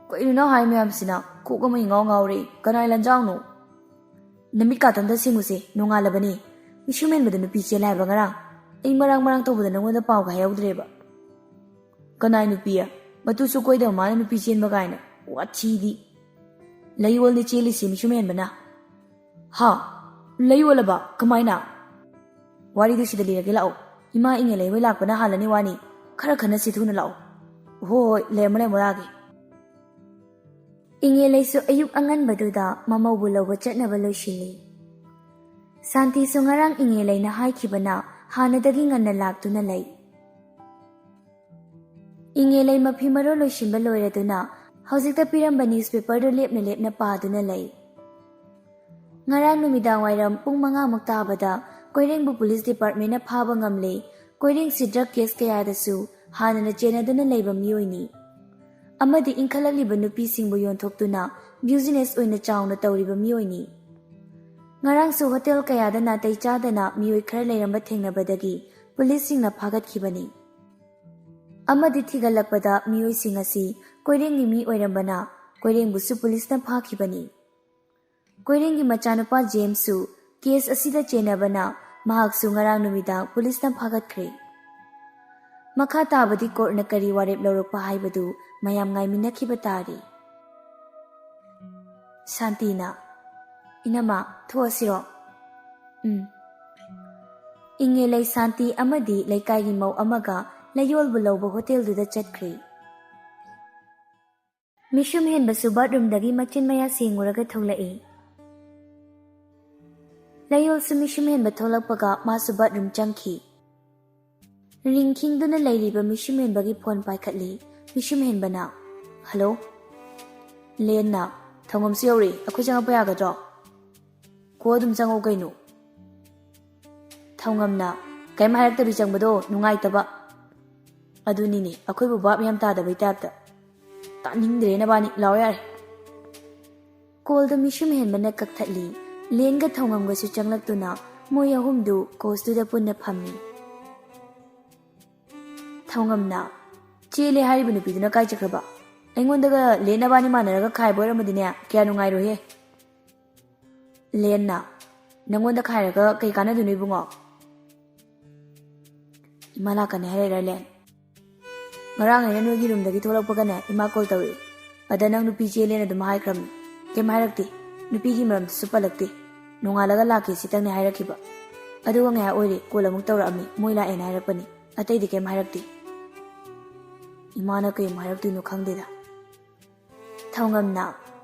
"ꯀꯩꯅꯣ ꯅꯪ ꯍꯥꯏ ꯃꯌꯥꯝꯁꯤꯅ? ꯀꯣꯛ ꯑꯃ ꯏꯉꯥꯎ ꯉꯥꯎꯔꯦ꯫ ꯀꯅꯥꯏ ꯂꯟꯖꯥꯎꯅꯣ?" "ꯅꯃꯤꯠ ꯀꯥꯇꯟꯗ ꯁꯤꯡꯉꯨꯁꯦ, ꯅꯣꯡꯉꯥꯜꯂꯕꯅꯦ꯫ ꯃꯤꯁꯨꯝ ꯍꯦꯟꯕꯗ ꯅꯨꯄꯤ ꯆꯦꯜꯂꯦ ꯍꯥꯏꯕ ꯉꯔꯥꯡ꯫ ꯑꯩ ꯃꯔꯥꯡ ꯃꯔꯥꯡ ꯇꯧꯕꯗ ꯅꯪꯉꯣꯟꯗ ꯄꯥꯎꯒ ꯍꯥꯏꯍꯧꯗ꯭ꯔꯦꯕ꯫" "ꯀꯅꯥꯏ ꯅꯨꯄꯤ? ꯃꯇꯨꯁꯨ ꯀꯣꯏꯗꯕ ꯃꯥꯅ ꯅꯨꯄꯤ ꯆꯦꯟꯕ ꯀꯥꯏꯅ꯫ ꯋꯥꯊꯤꯗꯤ꯫ ꯂꯩꯌꯣꯜꯅꯦ ꯆꯦꯜꯂꯤꯁꯤ ꯃꯤꯁꯨꯝ ꯍꯦꯟꯕꯅ꯫" "ꯍꯥ? ꯂꯩꯌꯣꯜꯂꯕ? ꯀꯃꯥꯏꯅ?" "ꯋꯥꯔꯤꯗꯨ ꯁꯤꯗ ꯂꯤꯔꯒꯦ ꯂꯥꯛꯑꯣ꯫ ꯏꯃꯥ ꯏꯉꯦꯂꯩ ꯍꯣꯏ ꯂꯥꯛꯄꯅ ꯍꯥꯜꯂꯅꯤ ꯋꯥꯅꯤ꯫ ꯈꯔ ꯈꯟꯅꯁꯤ ꯊꯨꯅ ꯂꯥꯛꯑꯣ꯫" "ꯍꯣꯏ ꯍꯣꯏ, ꯂꯩꯔꯝꯃꯣ ꯂꯩꯔꯝꯃꯣ, ꯂꯥꯛꯑꯒꯦ꯫" ꯏꯉꯦꯂꯩꯁꯨ ꯑꯌꯨꯛ ꯑꯉꯟꯕꯗꯨꯗ ꯃꯃꯧꯕꯨ ꯂꯧꯕ ꯆꯠꯅꯕ ꯂꯣꯏꯁꯤꯜꯂꯤ꯫ ꯁꯥꯟꯇꯤꯁꯨ ꯉꯔꯥꯡ ꯏꯉꯦꯂꯩꯅ ꯍꯥꯏꯈꯤꯕꯅ ꯍꯥꯟꯅꯗꯒꯤ ꯉꯟꯅ ꯂꯥꯛꯇꯨꯅ ꯂꯩ꯫ ꯏꯉꯦꯂꯩ ꯃꯐꯤ ꯃꯔꯣꯜ ꯂꯣꯏꯁꯤꯟꯕ ꯂꯣꯏꯔꯗꯨꯅ ꯍꯧꯖꯤꯛꯇ ꯄꯤꯔꯝꯕ newspaperꯗꯨ ꯂꯦꯞꯅ ꯂꯦꯞꯅ ꯄꯥꯗꯨꯅ ꯂꯩ꯫ ꯉꯔꯥꯡ ꯅꯨꯃꯤꯗꯥꯡ ꯋꯥꯏꯔꯝ ꯄꯨꯡ ꯃꯉꯥꯃꯨꯛ ꯇꯥꯕꯗ ꯀꯣꯏꯔꯦꯡꯕꯨ ꯄꯨꯂꯤꯁ ꯗꯤꯄꯥꯔꯠꯃꯦꯟꯅ ꯐꯥꯕ ꯉꯝꯂꯦ꯫ ꯀꯣꯏꯔꯦꯡꯁꯤ ꯗ꯭ꯔꯒ ꯀꯦꯁ ꯀꯌꯥꯗꯁꯨ ꯍꯥꯟꯅꯅ ꯆꯦꯟꯅꯗꯨꯅ ꯂꯩꯕ ꯃꯤꯑꯣꯏꯅꯤ꯫ ꯑꯃꯗꯤ ꯏꯟꯈꯠꯂꯛꯂꯤꯕ ꯅꯨꯄꯤꯁꯤꯡꯕꯨ ꯌꯣꯟꯊꯣꯛꯇꯨꯅ ꯕꯤꯖꯤꯅꯦꯁ ꯑꯣꯏꯅ ꯆꯥꯎꯅ ꯇꯧꯔꯤꯕ ꯃꯤꯑꯣꯏꯅꯤ꯫ ꯉꯔꯥꯡꯁꯨ ꯍꯣꯇꯦꯜ ꯀꯌꯥꯗ ꯅꯥꯇꯩ ꯆꯥꯗꯅ ꯃꯤꯑꯣꯏ ꯈꯔ ꯂꯩꯔꯝꯕ ꯊꯦꯡꯅꯕꯗꯒꯤ ꯄꯨꯂꯤꯁꯁꯤꯡꯅ ꯐꯥꯒꯠꯈꯤꯕꯅꯤ꯫ ꯑꯃꯗꯤ ꯊꯤꯒꯠꯂꯛꯄꯗ ꯃꯤꯑꯣꯏꯁꯤꯡ ꯑꯁꯤ ꯀꯣꯏꯔꯦꯡꯒꯤ ꯃꯤ ꯑꯣꯏꯔꯝꯕꯅ ꯀꯣꯏꯔꯦꯡꯕꯨꯁꯨ ꯄꯨꯂꯤꯁꯅ ꯐꯥꯈꯤꯕꯅꯤ꯫ ꯀꯣꯏꯔꯦꯡꯒꯤ ꯃꯆꯥꯅꯨꯄꯥ ꯖꯦꯝꯁꯁꯨ ꯀꯦꯁ ꯑꯁꯤꯗ ꯆꯦꯟꯅꯕꯅ ꯃꯍꯥꯛꯁꯨ ꯉꯔꯥꯡ ꯅꯨꯃꯤꯗꯥꯡ ꯄꯨꯂꯤꯁꯅ ꯐꯥꯒꯠꯈ꯭ꯔꯦ꯫ ꯃꯈꯥ ꯇꯥꯕꯗꯤ ꯀꯣꯔꯠꯅ ꯀꯔꯤ ꯋꯥꯔꯦꯞ ꯂꯧꯔꯛꯄ ꯍꯥꯏꯕꯗꯨ ꯃꯌꯥꯝ ꯉꯥꯏꯃꯤꯟꯅꯈꯤꯕ ꯇꯥꯔꯤ꯫ ꯁꯥꯟꯇꯤꯅ, "ꯏꯅꯝꯃ, ꯊꯣꯛꯑꯁꯤꯔꯣ?" "ꯎꯝ꯫" ꯏꯉꯦꯂꯩ ꯁꯥꯟꯇꯤ ꯑꯃꯗꯤ ꯂꯩꯀꯥꯏꯒꯤ ꯃꯧ ꯑꯃꯒ ꯂꯩꯌꯣꯜꯕꯨ ꯂꯧꯕ ꯍꯣꯇꯦꯜꯗꯨꯗ ꯆꯠꯈ꯭ꯔꯦ꯫ ꯃꯤꯁꯨꯝ ꯍꯦꯟꯕꯁꯨ ꯕꯥꯠꯔꯨꯝꯗꯒꯤ ꯃꯆꯤꯟ ꯃꯌꯥ ꯁꯦꯡꯉꯨꯔꯒ ꯊꯣꯛꯂꯛꯏ꯫ ꯂꯩꯌꯣꯜꯁꯨ ꯃꯤꯁꯨꯝ ꯍꯦꯟꯕ ꯊꯣꯛꯂꯛꯄꯒ ꯃꯥꯁꯨ ꯕꯥꯠꯔꯨꯝ ꯆꯪꯈꯤ꯫ ꯔꯤꯡ ꯈꯤꯡꯗꯨꯅ ꯂꯩꯔꯤꯕ ꯃꯤꯁꯨꯝ ꯍꯦꯟꯕꯒꯤ ꯐꯣꯟ ꯄꯥꯏꯈꯠꯂꯤ꯫ ꯃꯤꯁꯨꯝ ꯍꯦꯟꯕꯅ, "ꯍꯜꯂꯣ?" ꯂꯦꯟꯅ, "ꯊꯧꯉꯝꯁꯨ ꯌꯧꯔꯛꯏ, ꯑꯩꯈꯣꯏ ꯆꯪꯉꯛꯄ ꯌꯥꯒꯗ꯭ꯔꯣ?" "ꯀꯣ ꯑꯗꯨꯝ ꯆꯪꯉꯛꯎ ꯀꯩꯅꯣ?" ꯊꯧꯉꯝꯅ, "ꯀꯩꯝ ꯍꯥꯏꯔꯛꯇꯕꯤ ꯆꯪꯕꯗꯣ ꯅꯨꯡꯉꯥꯏꯇꯕ꯫ ꯑꯗꯨꯅꯤꯅꯦ, ꯑꯩꯈꯣꯏꯕꯨ ꯚꯥꯞ ꯌꯥꯝ ꯇꯥꯗꯕꯩ ꯇꯥꯏꯞꯇ꯫ ꯇꯥꯅꯤꯡꯗ꯭ꯔꯦ ꯅꯕꯥꯅꯤ, ꯂꯥꯛꯑꯣ ꯌꯥꯔꯦ꯫" ꯀꯣꯜꯗ ꯃꯤꯁꯨꯝ ꯍꯦꯟꯕꯅ ꯀꯛꯊꯠꯂꯤ꯫ ꯂꯦꯟꯒ ꯊꯧꯉꯝꯒꯁꯨ ꯆꯪꯂꯛꯇꯨꯅ ꯃꯣꯏ ꯑꯍꯨꯝꯗꯨ ꯀꯣꯁꯇꯨꯗ ꯄꯨꯟꯅ ꯐꯝꯃꯤ꯫ ꯊꯧꯉꯝꯅ, "ꯆꯦꯜꯂꯦ ꯍꯥꯏꯔꯤꯕ ꯅꯨꯄꯤꯗꯨꯅ ꯀꯥꯏ ꯆꯠꯈ꯭ꯔꯕ? ꯑꯩꯉꯣꯟꯗꯒ ꯂꯦꯟ ꯅꯕꯥꯅꯤ ꯃꯥꯟꯅꯔꯒ ꯈꯥꯏꯕ ꯑꯣꯏꯔꯝꯃꯗꯤꯅꯦ, ꯀꯌꯥ ꯅꯨꯡꯉꯥꯏꯔꯣꯏꯍꯦ꯫" ꯂꯦꯟꯅ, "ꯅꯪꯉꯣꯟꯗ ꯈꯥꯏꯔꯒ ꯀꯩ ꯀꯥꯟꯅꯗꯣꯏꯅꯣ ꯏꯕꯨꯡꯉꯣ?" "ꯏꯃꯥ ꯂꯥꯛꯀꯅꯤ ꯍꯥꯏꯔꯛꯏꯔꯥ ꯂꯦꯟ?" "ꯉꯔꯥꯡ ꯑꯩꯅ ꯅꯣꯏꯒꯤ ꯔꯨꯝꯗꯒꯤ ꯊꯣꯛꯂꯛꯄꯒꯅꯦ, ꯏꯃꯥ ꯀꯣꯜ ꯇꯧꯔꯛꯏ꯫ ꯑꯗ ꯅꯪ ꯅꯨꯄꯤ ꯆꯦꯜꯂꯦꯅ ꯑꯗꯨꯝ ꯍꯥꯏꯈ꯭ꯔꯕꯅꯤ꯫ ꯀꯩꯝ ꯍꯥꯏꯔꯛꯇꯦ꯫ ꯅꯨꯄꯤꯒꯤ ꯃꯔꯝꯗꯁꯨ ꯄꯜꯂꯛꯇꯦ꯫ ꯅꯣꯡꯉꯥꯜꯂꯒ ꯂꯥꯛꯀꯦ ꯁꯤꯇꯪꯅꯦ ꯍꯥꯏꯔꯛꯈꯤꯕ꯫ ꯑꯗꯨꯒ ꯉꯥꯏꯍꯥꯛ ꯑꯣꯏꯔꯦ, ꯀꯣꯜ ꯑꯃꯨꯛ ꯇꯧꯔꯛꯑꯝꯃꯤ, ꯃꯣꯏ ꯂꯥꯛꯑꯦꯅ ꯍꯥꯏꯔꯛꯄꯅꯤ꯫ ꯑꯇꯩꯗꯤ ꯀꯩꯝ ꯍꯥꯏꯔꯛꯇꯦ꯫" ꯏꯃꯥꯅ ꯀꯩ ꯑꯃꯨꯛ ꯍꯥꯏꯔꯛꯇꯣꯏꯅꯣ ꯈꯪꯗꯦꯗ꯫ ꯊꯧꯉꯝꯅ,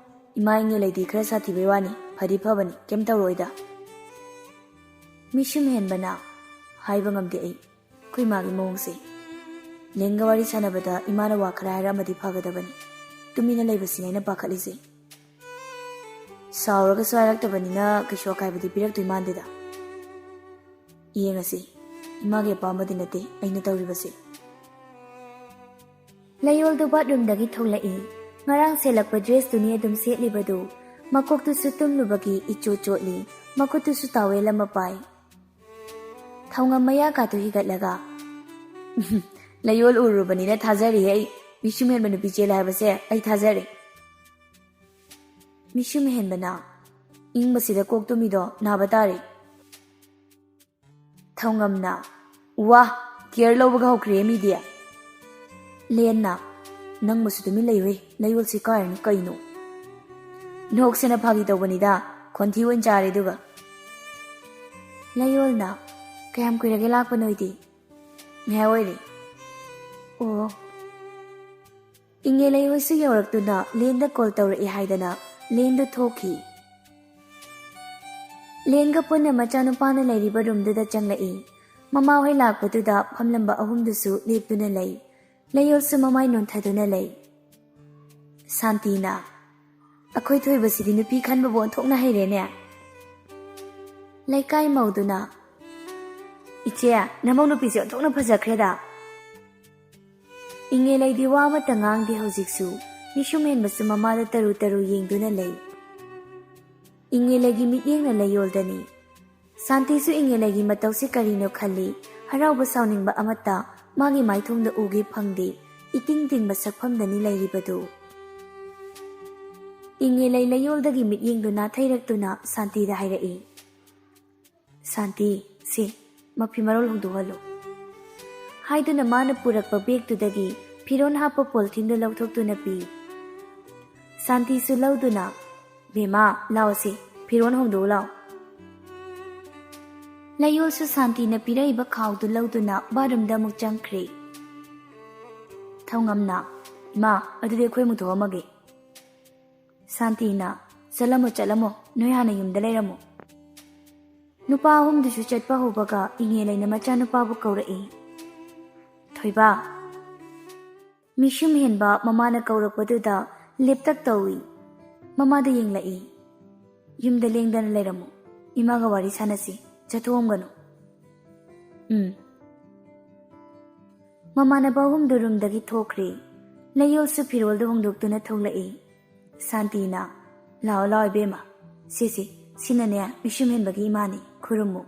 "ꯏꯃꯥ ꯏꯉꯦꯂꯩꯗꯤ ꯈꯔ ꯁꯥꯊꯤꯕꯩ ꯋꯥꯅꯤ, ꯐꯗꯤ ꯐꯕꯅꯤ, ꯀꯩꯝ ꯇꯧꯔꯣꯏꯗ꯫" ꯃꯤꯁꯨꯝ ꯍꯦꯟꯕꯅ, "ꯍꯥꯏꯕ ꯉꯝꯗꯦ ꯑꯩ, ꯑꯩꯈꯣꯏ ꯃꯥꯒꯤ ꯃꯑꯣꯡꯁꯦ꯫ ꯂꯦꯟꯒ ꯋꯥꯔꯤ ꯁꯥꯟꯅꯕꯗ ꯏꯃꯥꯅ ꯋꯥ ꯈꯔ ꯍꯥꯏꯔꯛꯑꯝꯃꯗꯤ ꯐꯒꯗꯕꯅꯤ꯫ ꯇꯨꯃꯤꯟꯅ ꯂꯩꯕꯁꯤꯅꯦ ꯑꯩꯅ ꯄꯥꯈꯠꯂꯤꯁꯦ꯫ ꯁꯥꯎꯔꯒꯁꯨ ꯍꯥꯏꯔꯛꯇꯕꯅꯤꯅ ꯀꯩꯁꯨ ꯑꯀꯥꯏꯕꯗꯤ ꯄꯤꯔꯛꯇꯣꯏ ꯃꯥꯟꯗꯦꯗ꯫" ꯌꯦꯡꯉꯁꯤ, ꯏꯃꯥꯒꯤ ꯑꯄꯥꯝꯕꯗꯤ ꯅꯠꯇꯦ ꯑꯩꯅ ꯇꯧꯔꯤꯕꯁꯤ꯫ ꯂꯩꯌꯣꯜꯗꯨ ꯕꯥꯠꯔꯨꯝꯗꯒꯤ ꯊꯣꯛꯂꯛꯏ꯫ ꯉꯔꯥꯡ ꯁꯦꯠꯂꯛꯄ ꯗ꯭ꯔꯦꯁꯇꯨꯅꯤ ꯑꯗꯨꯝ ꯁꯦꯠꯂꯤꯕꯗꯨ꯫ ꯃꯀꯣꯛꯇꯨꯁꯨ ꯇꯨꯝꯂꯨꯕꯒꯤ ꯏꯆꯣꯠ ꯆꯣꯠꯂꯤ꯫ ꯃꯈꯨꯠꯇꯨꯁꯨ ꯇꯥꯋꯦꯜ ꯑꯃ ꯄꯥꯏ꯫ ꯊꯧꯉꯝ ꯃꯌꯥ ꯀꯥꯇꯨ ꯍꯤꯒꯠꯂꯒ, "ꯂꯩꯌꯣꯜ ꯎꯔꯨꯕꯅꯤꯅ ꯊꯥꯖꯔꯦ ꯑꯩ꯫ ꯃꯤꯁꯨꯝ ꯍꯦꯟꯕ ꯅꯨꯄꯤ ꯆꯦꯜꯂꯦ ꯍꯥꯏꯕꯁꯦ ꯑꯩ ꯊꯥꯖꯔꯦ꯫ ꯃꯤꯁꯨꯝ ꯍꯦꯟꯕꯅ ꯏꯪꯕꯁꯤꯗ ꯀꯣꯛ ꯇꯨꯝꯃꯤꯗꯣ ꯅꯥꯕ ꯇꯥꯔꯦ꯫" ꯊꯧꯉꯝꯅ, "ꯋꯥ, ꯀꯤꯌꯔ ꯂꯧꯕꯒ ꯍꯧꯈ꯭ꯔꯦ ꯃꯤꯗꯤ꯫" ꯂꯦꯟꯅ, "ꯅꯪꯕꯨꯁꯨ ꯇꯨꯃꯤꯟ ꯂꯩꯌꯨꯍꯦ, ꯂꯩꯌꯣꯜꯁꯤ ꯀꯥꯏꯔꯅꯤ ꯀꯩꯅꯣ?" "ꯅꯣꯛꯁꯦꯅ ꯐꯥꯒꯤ ꯇꯧꯕꯅꯤꯗ, ꯈꯣꯟꯊꯤ ꯑꯣꯏꯅ ꯆꯥꯔꯦ ꯑꯗꯨꯒ꯫" ꯂꯩꯌꯣꯜꯅ, "ꯀꯌꯥꯝ ꯀꯨꯏꯔꯒꯦ ꯂꯥꯛꯄ ꯅꯣꯏꯗꯤ?" "ꯉꯥꯏꯍꯥꯛ ꯑꯣꯏꯔꯦ꯫" "ꯑꯣ꯫" ꯏꯉꯦꯂꯩ ꯍꯣꯏꯁꯨ ꯌꯧꯔꯛꯇꯨꯅ ꯂꯦꯟꯗ ꯀꯣꯜ ꯇꯧꯔꯛꯏ ꯍꯥꯏꯗꯅ ꯂꯦꯟꯗꯨ ꯊꯣꯛꯈꯤ꯫ ꯂꯦꯟꯒ ꯄꯨꯟꯅ ꯃꯆꯥꯅꯨꯄꯥꯅ ꯂꯩꯔꯤꯕ ꯔꯨꯝꯗꯨꯗ ꯆꯪꯂꯛꯏ꯫ ꯃꯃꯥꯍꯣꯏ ꯂꯥꯛꯄꯗꯨꯗ ꯐꯝꯂꯝꯕ ꯑꯍꯨꯝꯗꯨꯁꯨ ꯂꯦꯞꯇꯨꯅ ꯂꯩ꯫ ꯂꯩꯌꯣꯜꯁꯨ ꯃꯃꯥꯏ ꯅꯣꯟꯊꯗꯨꯅ ꯂꯩ꯫ ꯁꯥꯟꯇꯤꯅ, "ꯑꯩꯈꯣꯏ ꯊꯣꯏꯕꯁꯤꯗꯤ ꯅꯨꯄꯤ ꯈꯟꯕꯕꯨ ꯑꯣꯟꯊꯣꯛꯅ ꯍꯩꯔꯦꯅꯦ꯫" ꯂꯩꯀꯥꯏ ꯃꯧꯗꯨꯅ, "ꯏꯆꯦ, ꯅꯃꯧ ꯅꯨꯄꯤꯁꯦ ꯑꯣꯟꯊꯣꯛꯅ ꯐꯖꯈ꯭ꯔꯦꯗ꯫" ꯏꯉꯦꯂꯩꯗꯤ ꯋꯥ ꯑꯃꯠꯇ ꯉꯥꯡꯗꯦ ꯍꯧꯖꯤꯛꯁꯨ꯫ ꯃꯤꯁꯨꯝ ꯍꯦꯟꯕꯁꯨ ꯃꯃꯥꯗ ꯇꯔꯨ ꯇꯔꯨ ꯌꯦꯡꯗꯨꯅ ꯂꯩ꯫ ꯏꯉꯦꯂꯩꯒꯤ ꯃꯤꯠꯌꯦꯡꯅ ꯂꯩꯌꯣꯜꯗꯅꯤ꯫ ꯁꯥꯟꯇꯤꯁꯨ ꯏꯉꯦꯂꯩꯒꯤ ꯃꯇꯧꯁꯤ ꯀꯔꯤꯅꯣ ꯈꯜꯂꯤ꯫ ꯍꯔꯥꯎꯕ ꯁꯥꯎꯅꯤꯡꯕ ꯑꯃꯠꯇ ꯃꯥꯒꯤ ꯃꯥꯏꯊꯣꯡꯗ ꯎꯒꯦ ꯐꯪꯗꯦ꯫ ꯏꯇꯤꯡ ꯇꯤꯡꯕ ꯁꯛꯐꯝꯗꯅꯤ ꯂꯩꯔꯤꯕꯗꯨ꯫ ꯏꯉꯦꯂꯩ ꯂꯩꯌꯣꯜꯗꯒꯤ ꯃꯤꯠꯌꯦꯡꯗꯨ ꯅꯥꯊꯩꯔꯛꯇꯨꯅ ꯁꯥꯟꯇꯤꯗ ꯍꯥꯏꯔꯛꯏ, "ꯁꯥꯟꯇꯤ, ꯁꯤ, ꯃꯐꯤ ꯃꯔꯣꯜ ꯍꯣꯡꯗꯣꯛꯍꯜꯂꯨ꯫" ꯍꯥꯏꯗꯨꯅ ꯃꯥꯅ ꯄꯨꯔꯛꯄ ꯕꯦꯒꯇꯨꯗꯒꯤ ꯐꯤꯔꯣꯜ ꯍꯥꯞꯄ ꯄꯣꯂꯤꯊꯤꯟꯗꯨ ꯂꯧꯊꯣꯛꯇꯨꯅ ꯄꯤ꯫ ꯁꯥꯟꯇꯤꯁꯨ ꯂꯧꯗꯨꯅ, "ꯕꯦꯝꯃ, ꯂꯥꯎꯁꯤ, ꯐꯤꯔꯣꯜ ꯍꯣꯡꯗꯣꯛꯎ ꯂꯥꯎ꯫" ꯂꯩꯌꯣꯜꯁꯨ ꯁꯥꯟꯇꯤꯅ ꯄꯤꯔꯛꯏꯕ ꯈꯥꯎꯗꯨ ꯂꯧꯗꯨꯅ ꯕꯥꯠꯔꯨꯝꯗ ꯑꯃꯨꯛ ꯆꯪꯈ꯭ꯔꯦ꯫ ꯊꯧꯉꯝꯅ, "ꯏꯃꯥ, ꯑꯗꯨꯗꯤ ꯑꯩꯈꯣꯏ ꯑꯃꯨꯛ ꯊꯣꯛꯑꯝꯃꯒꯦ꯫" ꯁꯥꯟꯇꯤꯅ, "ꯆꯠꯂꯝꯃꯣ, ꯆꯠꯂꯝꯃꯣ, ꯅꯣꯏ ꯍꯥꯟꯅ ꯌꯨꯝꯗ ꯂꯩꯔꯝꯃꯣ꯫" ꯅꯨꯄꯥ ꯑꯍꯨꯝꯗꯨꯁꯨ ꯆꯠꯄ ꯍꯧꯕꯒ ꯏꯉꯦꯂꯩꯅ ꯃꯆꯥꯅꯨꯄꯥꯕꯨ ꯀꯧꯔꯛꯏ, "ꯊꯣꯏꯕ꯫" ꯃꯤꯁꯨꯝ ꯍꯦꯟꯕ ꯃꯃꯥꯅ ꯀꯧꯔꯛꯄꯗꯨꯗ ꯂꯦꯞꯇꯛ ꯇꯧꯏ꯫ ꯃꯃꯥꯗ ꯌꯦꯡꯂꯛꯏ꯫ "ꯌꯨꯝꯗ ꯂꯦꯡꯗꯅ ꯂꯩꯔꯝꯃꯨ꯫ ꯏꯃꯥꯒ ꯋꯥꯔꯤ ꯁꯥꯟꯅꯁꯤ꯫ ꯆꯠꯊꯣꯛꯑꯝꯒꯅꯨ꯫" ꯎꯝ꯫ ꯃꯃꯥꯟꯅꯕ ꯑꯍꯨꯝꯗꯨ ꯔꯨꯝꯗꯒꯤ ꯊꯣꯛꯈ꯭ꯔꯦ꯫ ꯂꯩꯌꯣꯜꯁꯨ ꯐꯤꯔꯣꯜꯗꯨ ꯍꯣꯡꯗꯣꯛꯇꯨꯅ ꯊꯣꯛꯂꯛꯏ꯫ ꯁꯥꯟꯇꯤꯅ, "ꯂꯥꯛꯑꯣ, ꯂꯥꯛꯑꯣ ꯏꯕꯦꯝꯃ, ꯁꯤꯁꯤ, ꯁꯤꯅꯅꯦ ꯃꯤꯁꯨꯝ ꯍꯦꯟꯕꯒꯤ ꯏꯃꯥꯅꯤ, ꯈꯨꯔꯨꯝꯃꯨ"꯫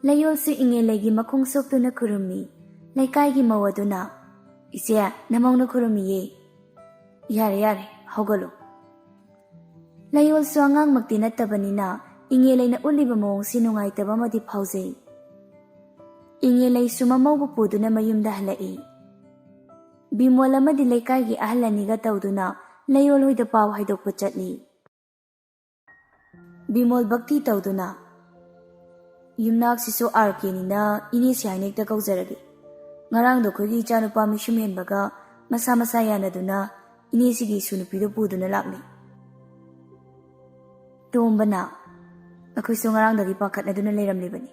ꯂꯩꯌꯣꯜꯁꯨ ꯏꯉꯦꯂꯩꯒꯤ ꯃꯈꯣꯡ ꯁꯣꯛꯇꯨꯅ ꯈꯨꯔꯨꯝꯃꯤ꯫ ꯂꯩꯀꯥꯏꯒꯤ ꯃꯧ ꯑꯗꯨꯅ, "ꯏꯆꯦ, ꯅꯃꯧꯅ ꯈꯨꯔꯨꯝꯃꯤꯌꯦ꯫ ꯌꯥꯔꯦ, ꯌꯥꯔꯦ, ꯍꯧꯒꯠꯂꯣ"꯫ ꯂꯩꯌꯣꯜꯁꯨ ꯑꯉꯥꯡꯃꯛꯇꯤ ꯅꯠꯇꯕꯅꯤꯅ ꯏꯉꯦꯂꯩꯅ ꯎꯠꯂꯤꯕ ꯃꯑꯣꯡꯁꯤ ꯅꯨꯡꯉꯥꯏꯇꯕ ꯑꯃꯗꯤ ꯐꯥꯎꯖꯩ꯫ ꯏꯉꯦꯂꯩꯁꯨ ꯃꯃꯧꯕꯨ ꯄꯨꯗꯨꯅ ꯃꯌꯨꯝꯗ ꯍꯜꯂꯛꯏ꯫ ꯕꯤꯃꯣꯜ ꯑꯃꯗꯤ ꯂꯩꯀꯥꯏꯒꯤ ꯑꯍꯜ ꯑꯅꯤꯒ ꯇꯧꯗꯨꯅ ꯂꯩꯌꯣꯜ ꯍꯣꯏꯗ ꯄꯥꯎ ꯍꯥꯏꯗꯣꯛꯄ ꯆꯠꯂꯤ꯫ ꯕꯤꯃꯣꯜ ꯚꯛꯇꯤ ꯇꯧꯗꯨꯅ, "ꯌꯨꯝꯅꯥꯛꯁꯤꯁꯨ ꯑꯥꯔ ꯀꯦꯅꯤꯅ ꯏꯅꯦꯁꯤ ꯍꯥꯏꯅ ꯍꯦꯛꯇ ꯀꯧꯖꯔꯒꯦ꯫ ꯉꯔꯥꯡꯗꯣ ꯑꯩꯈꯣꯏꯒꯤ ꯏꯆꯥꯅꯨꯄꯥ ꯃꯤꯁꯨꯝ ꯍꯦꯟꯕꯒ ꯃꯁꯥ ꯃꯁꯥ ꯌꯥꯅꯗꯨꯅ ꯏꯅꯦꯁꯤꯒꯤ ꯏꯁꯨ ꯅꯨꯄꯤꯗꯨ ꯄꯨꯗꯨꯅ ꯂꯥꯛꯂꯦ"꯫ ꯇꯣꯝꯕꯅ, "ꯑꯩꯈꯣꯏꯁꯨ ꯉꯔꯥꯡꯗꯒꯤ ꯄꯥꯈꯠꯅꯗꯨꯅ ꯂꯩꯔꯝꯂꯤꯕꯅꯤ"꯫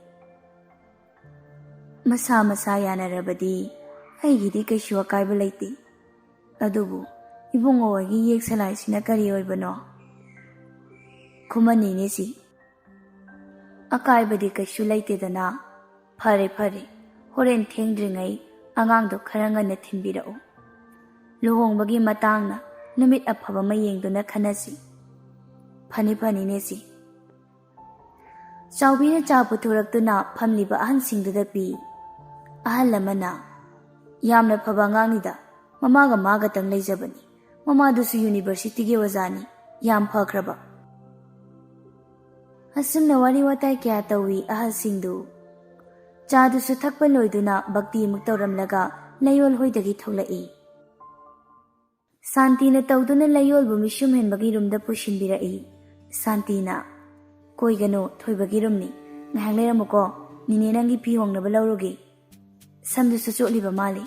"ꯃꯁꯥ ꯃꯁꯥ ꯌꯥꯅꯔꯕꯗꯤ ꯑꯩꯒꯤꯗꯤ ꯀꯩꯁꯨ ꯑꯀꯥꯏꯕ ꯂꯩꯇꯦ꯫ ꯑꯗꯨꯕꯨ ꯏꯕꯨꯡꯉꯣ ꯍꯣꯏꯒꯤ ꯌꯦꯛ ꯁꯂꯥꯏꯁꯤꯅ ꯀꯔꯤ ꯑꯣꯏꯕꯅꯣ?" ꯈꯨꯃꯟꯅꯤꯅꯦ ꯁꯤ꯫ "ꯑꯀꯥꯏꯕꯗꯤ ꯀꯩꯁꯨ ꯂꯩꯇꯦꯗꯅ꯫ ꯐꯔꯦ, ꯐꯔꯦ, ꯍꯣꯔꯦꯟ ꯊꯦꯡꯗ꯭ꯔꯤꯉꯩ ꯑꯉꯥꯡꯗꯣ ꯈꯔ ꯉꯟꯅ ꯊꯤꯟꯕꯤꯔꯛꯎ꯫ ꯂꯨꯍꯣꯡꯕꯒꯤ ꯃꯇꯥꯡꯅ ꯅꯨꯃꯤꯠ ꯑꯐꯕ ꯑꯃ ꯌꯦꯡꯗꯨꯅ ꯈꯟꯅꯁꯤ"꯫ "ꯐꯅꯤ, ꯐꯅꯤꯅꯦ ꯁꯤ"꯫ ꯆꯥꯎꯕꯤꯅ ꯆꯥ ꯄꯨꯊꯣꯔꯛꯇꯨꯅ ꯐꯝꯂꯤꯕ ꯑꯍꯟꯁꯤꯡꯗꯨꯗ ꯄꯤ꯫ ꯑꯍꯜ ꯑꯃꯅ, "ꯌꯥꯝꯅ ꯐꯕ ꯑꯉꯥꯡꯅꯤꯗ, ꯃꯃꯥꯒ ꯃꯥꯒꯇꯪ ꯂꯩꯖꯕꯅꯤ꯫ ꯃꯃꯥꯗꯨꯁꯨ ꯌꯨꯅꯤꯚꯔꯁꯤꯇꯤꯒꯤ ꯑꯣꯖꯥꯅꯤ꯫ ꯌꯥꯝ ꯐꯈ꯭ꯔꯕ"꯫ ꯑꯁꯨꯝꯅ ꯋꯥꯔꯤ ꯋꯥꯇꯥꯏ ꯀꯌꯥ ꯇꯧꯏ ꯑꯍꯜꯁꯤꯡꯗꯨ꯫ ꯆꯥꯗꯨꯁꯨ ꯊꯛꯄ ꯂꯣꯏꯗꯨꯅ ꯚꯛꯇꯤ ꯑꯃꯨꯛ ꯇꯧꯔꯝꯂꯒ ꯂꯩꯌꯣꯜ ꯍꯣꯏꯗꯒꯤ ꯊꯣꯛꯂꯛꯏ꯫ ꯁꯥꯟꯇꯤꯅ ꯇꯧꯗꯨꯅ ꯂꯩꯌꯣꯜꯕꯨ ꯃꯤꯁꯨꯝ ꯍꯦꯟꯕꯒꯤ ꯔꯨꯝꯗ ꯄꯨꯁꯤꯟꯕꯤꯔꯛꯏ꯫ ꯁꯥꯟꯇꯤꯅ, "ꯀꯣꯏꯒꯅꯨ, ꯊꯣꯏꯕꯒꯤ ꯔꯨꯝꯅꯤ꯫ ꯉꯥꯏꯍꯥꯛ ꯂꯩꯔꯝꯃꯨꯀꯣ, ꯅꯤꯅꯦ ꯅꯪꯒꯤ ꯐꯤ ꯍꯣꯡꯅꯕ ꯂꯧꯔꯨꯒꯦ꯫ ꯁꯝꯗꯨꯁꯨ ꯆꯣꯠꯂꯤꯕ ꯃꯥꯜꯂꯤ"꯫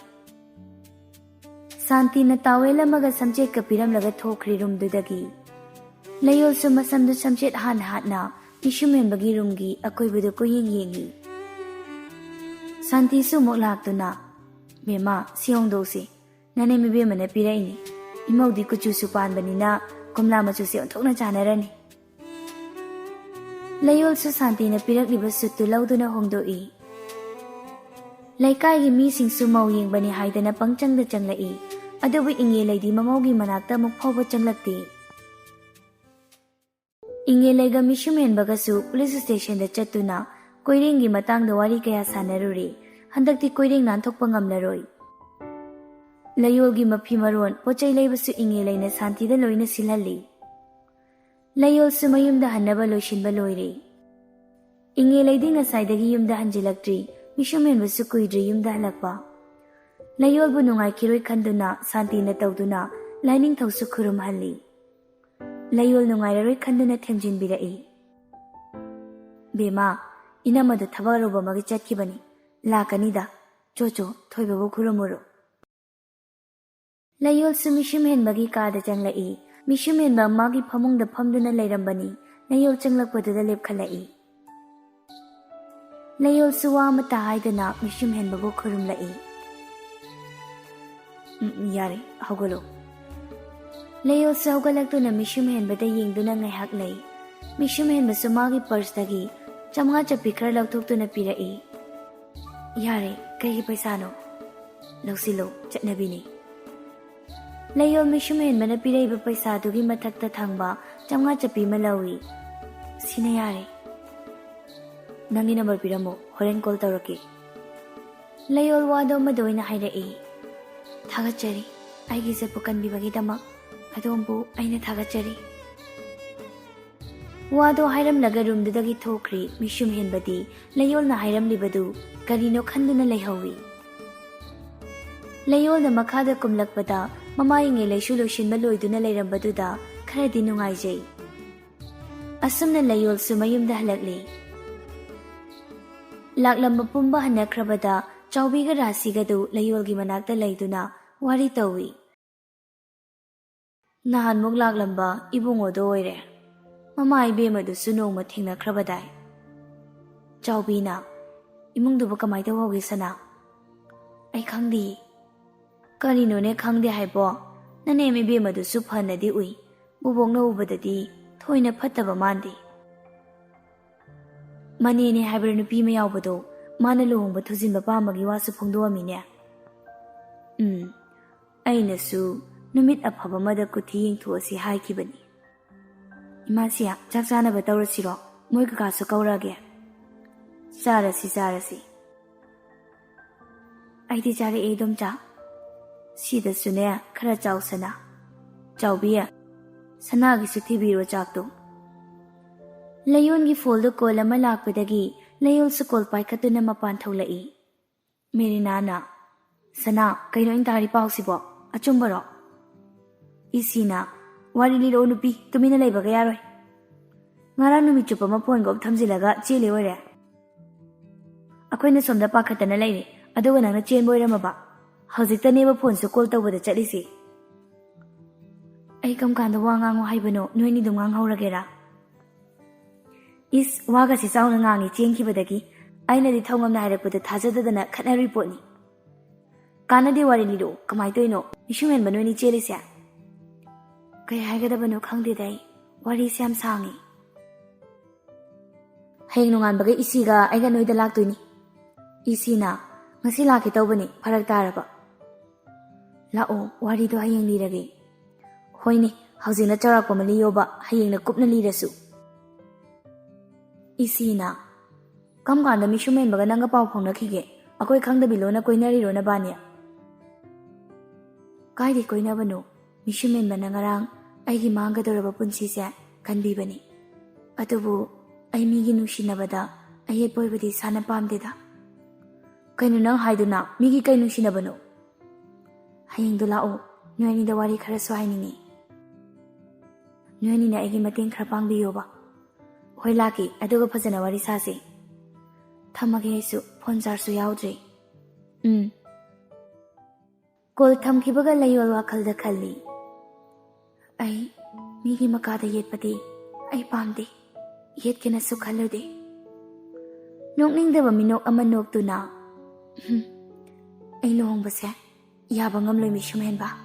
ꯁꯥꯟꯇꯤꯅ ꯇꯥꯋꯦꯜ ꯑꯃꯒ ꯁꯝꯆꯦꯠꯀ ꯄꯤꯔꯝꯂꯒ ꯊꯣꯛꯈ꯭ꯔꯦ ꯔꯨꯝꯗꯨꯗꯒꯤ꯫ ꯂꯩꯌꯣꯜꯁꯨ ꯃꯁꯝꯗꯨ ꯁꯝꯆꯦꯠ ꯍꯥꯟꯅ ꯍꯥꯠꯅ ꯃꯤꯁꯨꯝ ꯍꯦꯟꯕꯒꯤ ꯔꯨꯝꯒꯤ ꯑꯀꯣꯏꯕꯗꯨ ꯀꯣꯏꯌꯦꯡ ꯌꯦꯡꯏ꯫ ꯁꯥꯟꯇꯤꯁꯨ ꯑꯃꯨꯛ ꯂꯥꯛꯇꯨꯅ, "ꯕꯦꯝꯃ, ꯁꯤ ꯍꯣꯡꯗꯣꯛꯁꯤ꯫ ꯅꯅꯦꯝ ꯏꯕꯦꯝꯃꯅ ꯄꯤꯔꯛꯏꯅꯤ꯫ ꯏꯃꯧꯗꯤ ꯀꯨꯆꯨꯁꯨ ꯄꯥꯟꯕꯅꯤꯅ ꯀꯣꯝꯂꯥ ꯃꯆꯨꯁꯦ ꯑꯣꯟꯊꯣꯛꯅ ꯆꯥꯟꯅꯔꯅꯤ"꯫ ꯂꯩꯌꯣꯜꯁꯨ ꯁꯥꯟꯇꯤꯅ ꯄꯤꯔꯛꯂꯤꯕ ꯁꯨꯠꯇꯨ ꯂꯧꯗꯨꯅ ꯍꯣꯡꯗꯣꯛꯏ꯫ ꯂꯩꯀꯥꯏꯒꯤ ꯃꯤꯁꯤꯡꯁꯨ ꯃꯧ ꯌꯦꯡꯕꯅꯤ ꯍꯥꯏꯗꯅ ꯄꯪꯆꯪꯗ ꯆꯪꯂꯛꯏ꯫ ꯑꯗꯨꯕꯨ ꯏꯉꯦꯂꯩꯗꯤ ꯃꯃꯧꯒꯤ ꯃꯅꯥꯛꯇ ꯑꯃꯨꯛ ꯐꯥꯎꯕ ꯆꯪꯂꯛꯇꯦ꯫ ꯏꯉꯦꯂꯩꯒ ꯃꯤꯁꯨꯝ ꯍꯦꯟꯕꯒꯁꯨ ꯄꯨꯂꯤꯁ ꯁ꯭ꯇꯦꯁꯟꯗ ꯆꯠꯇꯨꯅ ꯀꯣꯏꯔꯦꯡꯒꯤ ꯃꯇꯥꯡꯗ ꯋꯥꯔꯤ ꯀꯌꯥ ꯁꯥꯟꯅꯔꯨꯔꯦ꯫ ꯍꯟꯗꯛꯇꯤ ꯀꯣꯏꯔꯦꯡ ꯅꯥꯟꯊꯣꯛꯄ ꯉꯝꯂꯔꯣꯏ꯫ ꯂꯩꯌꯣꯜꯒꯤ ꯃꯐꯤ ꯃꯔꯣꯟ, ꯄꯣꯠ ꯆꯩ ꯂꯩꯕꯁꯨ ꯏꯉꯦꯂꯩꯅ ꯁꯥꯟꯇꯤꯗ ꯂꯣꯏꯅ ꯁꯤꯜꯍꯜꯂꯤ꯫ ꯂꯩꯌꯣꯜꯁꯨ ꯃꯌꯨꯝꯗ ꯍꯟꯅꯕ ꯂꯣꯏꯁꯤꯟꯕ ꯂꯣꯏꯔꯦ꯫ ꯏꯉꯦꯂꯩꯗꯤ ꯉꯁꯥꯏꯗꯒꯤ ꯌꯨꯝꯗ ꯍꯟꯖꯤꯜꯂꯛꯇ꯭ꯔꯤ꯫ ꯃꯤꯁꯨꯝ ꯍꯦꯟꯕꯁꯨ ꯀꯨꯏꯗ꯭ꯔꯤ ꯌꯨꯝꯗ ꯍꯜꯂꯛꯄ꯫ ꯂꯩꯌꯣꯜꯕꯨ ꯅꯨꯡꯉꯥꯏꯈꯤꯔꯣꯏ ꯈꯟꯗꯨꯅ ꯁꯥꯟꯇꯤꯅ ꯇꯧꯗꯨꯅ ꯂꯥꯏꯅꯤꯡꯊꯧꯁꯨ ꯈꯨꯔꯨꯝꯍꯜꯂꯤ꯫ ꯂꯩꯌꯣꯜ ꯅꯨꯡꯉꯥꯏꯔꯔꯣꯏ ꯈꯟꯗꯨꯅ ꯊꯦꯝꯖꯤꯟꯕꯤꯔꯛꯏ꯫ "ꯕꯦꯝꯃ, ꯏꯅꯝꯃꯗꯨ ꯊꯕꯛ ꯑꯔꯨꯕ ꯑꯃꯒꯤ ꯆꯠꯈꯤꯕꯅꯤ꯫ ꯂꯥꯛꯀꯅꯤꯗ꯫ ꯆꯣ ꯆꯣ, ꯊꯣꯏꯕꯕꯨ ꯈꯨꯔꯨꯝꯃꯨꯔꯣ꯫" ꯂꯩꯌꯣꯜꯁꯨ ꯃꯤꯁꯨꯝ ꯍꯦꯟꯕꯒꯤ ꯀꯥꯗ ꯆꯪꯂꯛꯏ꯫ ꯃꯤꯁꯨꯝ ꯍꯦꯟꯕ ꯃꯥꯒꯤ ꯐꯃꯨꯡꯗ ꯐꯝꯗꯨꯅ ꯂꯩꯔꯝꯕꯅꯤ꯫ ꯂꯩꯌꯣꯜ ꯆꯪꯂꯛꯄꯗꯨꯗ ꯂꯦꯞꯈꯠꯂꯛꯏ꯫ ꯂꯩꯌꯣꯜꯁꯨ ꯋꯥ ꯑꯃꯠꯇ ꯍꯥꯏꯗꯅ ꯃꯤꯁꯨꯝ ꯍꯦꯟꯕꯕꯨ ꯈꯨꯔꯨꯝꯂꯛꯏ꯫ "ꯎꯝ, ꯌꯥꯔꯦ, ꯍꯧꯒꯠꯂꯣ꯫" ꯂꯩꯌꯣꯜꯁꯨ ꯍꯧꯒꯠꯂꯛꯇꯨꯅ ꯃꯤꯁꯨꯝ ꯍꯦꯟꯕꯗ ꯌꯦꯡꯗꯨꯅ ꯉꯥꯏꯍꯥꯛ ꯂꯩ꯫ ꯃꯤꯁꯨꯝ ꯍꯦꯟꯕꯁꯨ ꯃꯥꯒꯤ ꯄꯔꯁꯇꯒꯤ ꯆꯥꯝꯃꯉꯥ ꯆꯞꯄꯤ ꯈꯔ ꯂꯧꯊꯣꯛꯇꯨꯅ ꯄꯤꯔꯛꯏ꯫ "ꯌꯥꯔꯦ, ꯀꯩꯒꯤ ꯄꯩꯁꯥꯅꯣ? ꯂꯧꯁꯤꯜꯂꯣ, ꯆꯠꯅꯕꯤꯅꯤ꯫" ꯂꯩꯌꯣꯜ ꯃꯤꯁꯨꯝ ꯍꯦꯟꯕꯅ ꯄꯤꯔꯛꯏꯕ ꯄꯩꯁꯥꯗꯨꯒꯤ ꯃꯊꯛꯇ ꯊꯪꯕ ꯆꯥꯝꯃꯉꯥ ꯆꯞꯄꯤ ꯑꯃ ꯂꯧꯏ꯫ "ꯁꯤꯅ ꯌꯥꯔꯦ꯫ ꯅꯪꯒꯤ ꯅꯝꯕꯔ ꯄꯤꯔꯝꯃꯣ, ꯍꯣꯔꯦꯟ ꯀꯣꯜ ꯇꯧꯔꯛꯀꯦ꯫" ꯂꯩꯌꯣꯜ ꯋꯥꯗꯣ ꯑꯃꯗ ꯑꯣꯏꯅ ꯍꯥꯏꯔꯛꯏ꯫ "ꯊꯥꯒꯠꯆꯔꯤ, ꯑꯩꯒꯤ ꯏꯖꯠꯄꯨ ꯀꯟꯕꯤꯕꯒꯤꯗꯃꯛ ꯑꯗꯣꯝꯕꯨ ꯑꯩꯅ ꯊꯥꯒꯠꯆꯔꯤ꯫" ꯋꯥꯗꯣ ꯍꯥꯏꯔꯝꯂꯒ ꯔꯨꯝꯗꯨꯗꯒꯤ ꯊꯣꯛꯈ꯭ꯔꯤ꯫ ꯃꯤꯁꯨꯝ ꯍꯦꯟꯕꯗꯤ ꯂꯩꯌꯣꯜꯅ ꯍꯥꯏꯔꯝꯂꯤꯕꯗꯨ ꯀꯔꯤꯅꯣ ꯈꯟꯗꯨꯅ ꯂꯩꯍꯧꯏ꯫ ꯂꯩꯌꯣꯜꯅ ꯃꯈꯥꯗ ꯀꯨꯝꯂꯛꯄꯗ ꯃꯃꯥ ꯏꯉꯦꯂꯩꯁꯨ ꯂꯣꯏꯁꯤꯟꯕ ꯂꯣꯏꯗꯨꯅ ꯂꯩꯔꯝꯕꯗꯨꯗ ꯈꯔꯗꯤ ꯅꯨꯡꯉꯥꯏꯖꯩ꯫ ꯑꯁꯨꯝꯅ ꯂꯩꯌꯣꯜꯁꯨ ꯃꯌꯨꯝꯗ ꯍꯜꯂꯛꯂꯤ꯫ ꯂꯥꯛꯂꯝꯕ ꯄꯨꯝꯕ ꯍꯟꯅꯈ꯭ꯔꯕꯗ ꯆꯥꯎꯕꯤꯒ ꯔꯥꯁꯤꯒꯗꯨ ꯂꯩꯌꯣꯜꯒꯤ ꯃꯅꯥꯛꯇ ꯂꯩꯗꯨꯅ ꯋꯥꯔꯤ ꯇꯧꯏ꯫ "ꯅꯍꯥꯟꯃꯨꯛ ꯂꯥꯛꯂꯝꯕ ꯏꯕꯨꯡꯉꯣꯗꯣ ꯑꯣꯏꯔꯦ꯫ ꯃꯃꯥ ꯏꯕꯦꯝꯃꯗꯨꯁꯨ ꯅꯣꯡꯃ ꯊꯦꯡꯅꯈ꯭ꯔꯕꯗꯥꯏ꯫" ꯆꯥꯎꯕꯤꯅ, "ꯏꯃꯨꯡꯗꯨꯕꯨ ꯀꯃꯥꯏ ꯇꯧꯍꯧꯒꯦ ꯁꯅꯥ?" "ꯑꯩ ꯈꯪꯗꯤꯌꯦ꯫" "ꯀꯔꯤꯅꯣꯅꯦ ꯈꯪꯗꯦ ꯍꯥꯏꯕꯣ? ꯅꯅꯦꯝ ꯏꯕꯦꯝꯃꯗꯨꯁꯨ ꯐꯅꯗꯤ ꯎꯏ꯫ ꯕꯣꯕꯣꯛꯅ ꯎꯕꯗꯗꯤ ꯊꯣꯏꯅ ꯐꯠꯇꯕ ꯃꯥꯟꯗꯦ꯫" ꯃꯅꯦꯅꯦ ꯍꯥꯏꯕ꯭ꯔꯥ ꯅꯨꯄꯤ ꯑꯃ ꯌꯥꯎꯕꯗꯣ, ꯃꯥꯅ ꯂꯨꯍꯣꯡꯕ ꯊꯨꯖꯤꯟꯕ ꯄꯥꯝꯕꯒꯤ ꯋꯥꯁꯨ ꯐꯣꯡꯗꯣꯛꯑꯝꯃꯤꯅꯦ꯫ ꯎꯝ, ꯑꯩꯅꯁꯨ ꯅꯨꯃꯤꯠ ꯑꯐꯕ ꯑꯃꯗ ꯀꯨꯊꯤ ꯌꯦꯡꯊꯣꯛꯑꯁꯤ ꯍꯥꯏꯈꯤꯕꯅꯤ꯫ ꯏꯃꯥꯁꯤꯌꯥ, ꯆꯥꯛ ꯆꯥꯅꯕ ꯇꯧꯔꯁꯤꯔꯣ? ꯃꯣꯏ ꯀꯀꯥꯁꯨ ꯀꯧꯔꯛꯑꯒꯦ꯫ ꯆꯥꯔꯁꯤ, ꯆꯥꯔꯁꯤ꯫ ꯑꯩꯗꯤ ꯆꯥꯔꯛꯑꯦ, ꯏꯗꯣꯝꯆꯥ꯫ ꯁꯤꯗꯁꯨꯅꯦ, ꯈꯔ ꯆꯥꯎ, ꯁꯅꯥ꯫ ꯆꯥꯎꯕꯤ, ꯁꯅꯥꯒꯤꯁꯨ ꯊꯤꯕꯤꯔꯣ ꯆꯥꯛꯇꯣ꯫ ꯂꯩꯌꯣꯟꯒꯤ ꯐꯣꯜꯗ ꯀꯣꯜ ꯑꯃ ꯂꯥꯛꯄꯗꯒꯤ ꯂꯩꯌꯣꯜꯁꯨ ꯀꯣꯜ ꯄꯥꯏꯈꯠꯇꯨꯅ ꯃꯄꯥꯟ ꯊꯣꯛꯂꯛꯏ꯫ ꯃꯦꯔꯤꯅꯥꯅ, "ꯁꯅꯥ, ꯀꯩꯅꯣ ꯑꯩꯅ ꯇꯥꯔꯤ ꯄꯥꯎꯁꯤꯕꯣ? ꯑꯆꯨꯝꯕꯔꯣ?" ꯏꯁꯤꯅ, "ꯋꯥꯔꯤ ꯂꯤꯔꯛꯑꯣ ꯅꯨꯄꯤ, ꯇꯨꯃꯤꯟꯅ ꯂꯩꯕꯒ ꯌꯥꯔꯣꯏ꯫ ꯉꯔꯥꯡ ꯅꯨꯃꯤꯠ ꯆꯨꯞꯄ ꯑꯃ ꯐꯣꯟꯒ ꯑꯣꯞ ꯊꯝꯖꯤꯜꯂꯒ ꯆꯦꯜꯂꯤ ꯑꯣꯏꯔꯦ꯫ ꯑꯩꯈꯣꯏꯅ ꯁꯣꯝꯗ ꯄꯥꯈꯠꯇꯅ ꯂꯩꯔꯦ, ꯑꯗꯨꯒ ꯅꯪꯅ ꯆꯦꯟꯕ ꯑꯣꯏꯔꯝꯃꯕ꯫ ꯍꯧꯖꯤꯛꯇꯅꯦꯕ ꯐꯣꯟꯁꯨ ꯀꯣꯜ ꯇꯧꯕꯗ ꯆꯠꯂꯤꯁꯤ꯫ ꯑꯩ ꯀꯔꯝ ꯀꯥꯟꯗ ꯋꯥ ꯉꯥꯡꯉꯣ ꯍꯥꯏꯕꯅꯣ? ꯅꯣꯏꯅꯤ ꯑꯗꯨꯝ ꯉꯥꯡꯍꯧꯔꯒꯦꯔꯥ?" ꯏꯁ, ꯋꯥꯒꯁꯤ ꯆꯥꯎꯅ ꯉꯥꯡꯉꯤ ꯆꯦꯟꯈꯤꯕꯗꯒꯤ꯫ ꯑꯩꯅꯗꯤ ꯊꯧꯉꯝꯅ ꯍꯥꯏꯔꯛꯄꯗ ꯊꯥꯖꯗꯗꯅ ꯈꯠꯅꯔꯨꯏ ꯄꯣꯠꯅꯤ꯫ ꯀꯥꯟꯅꯗꯦ, ꯋꯥꯔꯤ ꯂꯤꯔꯛꯑꯣ, ꯀꯃꯥꯏꯅ ꯇꯧꯔꯤꯅꯣ? ꯃꯤꯁꯨꯡ ꯍꯦꯟꯕ ꯅꯣꯏꯅꯤ ꯆꯦꯜꯂꯤꯁꯦ? ꯀꯩ ꯍꯥꯏꯒꯗꯕꯅꯣ ꯈꯪꯗꯦꯗ ꯑꯩ꯫ ꯋꯥꯔꯤꯁꯦ ꯌꯥꯝ ꯁꯥꯡꯉꯤ꯫ ꯍꯌꯦꯡ ꯅꯣꯡꯉꯥꯟꯕꯒ ꯏꯁꯤꯒ ꯑꯩꯒ ꯅꯣꯏꯗ ꯂꯥꯛꯇꯣꯏꯅꯤ꯫ ꯏꯁꯤꯅ, "ꯉꯁꯤ ꯂꯥꯛꯀꯦ ꯇꯧꯕꯅꯤ, ꯐꯔꯛ ꯇꯥꯔꯕ?" "ꯂꯥꯛꯑꯣ, ꯋꯥꯔꯤꯗꯣ ꯍꯌꯦꯡ ꯂꯤꯔꯒꯦ꯫" "ꯍꯣꯏꯅꯦ, ꯍꯧꯖꯤꯛꯅ ꯆꯥꯎꯔꯥꯛꯄ ꯑꯃ ꯂꯤꯌꯣꯕ, ꯍꯌꯦꯡꯅ ꯀꯨꯞꯅ ꯂꯤꯔꯁꯨ꯫" ꯏꯁꯤꯅ, "ꯀꯔꯝ ꯀꯥꯟꯗ ꯃꯤꯁꯨꯝ ꯃꯦꯟꯕꯒ ꯅꯪꯒ ꯄꯥꯎ ꯐꯥꯎꯅꯈꯤꯒꯦ? ꯑꯩꯈꯣꯏ ꯈꯪꯗꯕꯤ ꯂꯣꯟꯅ ꯀꯣꯏꯅꯔꯤꯔꯣ ꯅꯕꯥꯅꯤ?" "ꯀꯥꯏꯗꯩ ꯀꯣꯏꯅꯕꯅꯣ? ꯃꯤꯁꯨꯝ ꯃꯦꯟꯕꯅ ꯉꯔꯥꯡ ꯑꯩꯒꯤ ꯃꯥꯡꯒꯗꯧꯔꯕ ꯄꯨꯟꯁꯤꯁꯦ ꯀꯟꯕꯤꯕꯅꯤ꯫ ꯑꯗꯨꯕꯨ ꯑꯩ ꯃꯤꯒꯤ ꯅꯨꯡꯁꯤꯅꯕꯗ ꯑꯌꯦꯠꯄ ꯑꯣꯏꯕꯗꯤ ꯏꯁꯥꯅ ꯄꯥꯝꯗꯦꯗ꯫" "ꯀꯩꯅꯣ ꯅꯪ ꯍꯥꯏꯗꯨꯅ? ꯃꯤꯒꯤ ꯀꯩ ꯅꯨꯡꯁꯤꯅꯕꯅꯣ?" "ꯍꯌꯦꯡꯗꯣ ꯂꯥꯛꯑꯣ, ꯅꯣꯏ ꯑꯅꯤꯗ ꯋꯥꯔꯤ ꯈꯔꯁꯨ ꯍꯥꯏꯅꯤꯡꯉꯤ꯫ ꯅꯣꯏ ꯑꯅꯤꯅ ꯑꯩꯒꯤ ꯃꯇꯦꯡ ꯈꯔ ꯄꯥꯡꯕꯤꯌꯣꯕ꯫" "ꯍꯣꯏ, ꯂꯥꯛꯀꯦ, ꯑꯗꯨꯒ ꯐꯖꯅ ꯋꯥꯔꯤ ꯁꯥꯁꯤ꯫ ꯊꯝꯃꯒꯦ, ꯑꯩꯁꯨ ꯐꯣꯟ ꯆꯥꯔꯖꯁꯨ ꯌꯥꯎꯗ꯭ꯔꯤ꯫" "ꯎꯝ꯫" ꯀꯣꯜ ꯊꯝꯈꯤꯕꯒ ꯂꯩꯌꯣꯜ ꯋꯥꯈꯜꯗ ꯈꯜꯂꯤ, "ꯑꯩ ꯃꯤꯒꯤ ꯃꯀꯥꯗ ꯌꯦꯠꯄꯗꯤ ꯑꯩ ꯄꯥꯝꯗꯦ, ꯌꯦꯠꯀꯦꯅꯁꯨ ꯈꯜꯂꯨꯗꯦ꯫" ꯅꯣꯛꯅꯤꯡꯗꯕ ꯃꯤꯅꯣꯛ ꯑꯃ ꯅꯣꯛꯇꯨꯅ, "ꯍꯨꯝ, ꯑꯩ ꯂꯨꯍꯣꯡꯕꯁꯦ ꯌꯥꯕ ꯉꯝꯂꯣꯏ, ꯃꯤꯁꯨꯝ ꯍꯦꯟꯕ꯫"